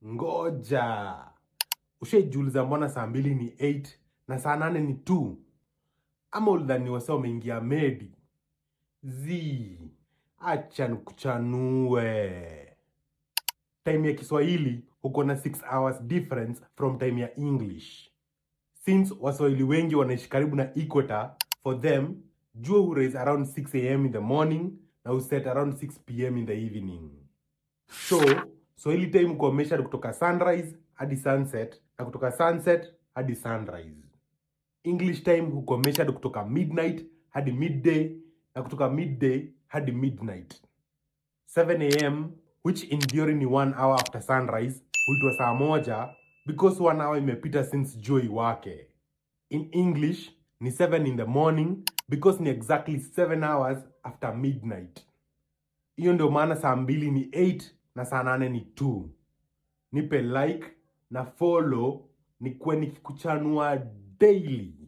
Ngoja, ushaijiuliza mbona saa 2 ni 8 na saa 8 ni 2? Ama ulidhani wase wameingia medi? Zii, acha nikuchanue. Time ya Kiswahili huko na 6 hours difference from time ya English. Since Waswahili wengi wanaishi karibu na equator, for them jua hu-rise around 6 a.m. in the morning na huset around 6 p.m. in the evening. So Swahili time huko measured kutoka sunrise hadi sunset na kutoka sunset hadi sunrise. English time huko measured kutoka midnight hadi midday na kutoka midday hadi midnight. 7 a.m., which in theory ni 1 hour after sunrise, huitwa saa 1 because 1 hour imepita since jua iwake. In English ni 7 in the morning because ni exactly 7 hours after midnight. Hiyo ndio maana saa 2 ni 8 na saa 8 ni 2. Nipe like na follow nikuwe nikikuchanua daily.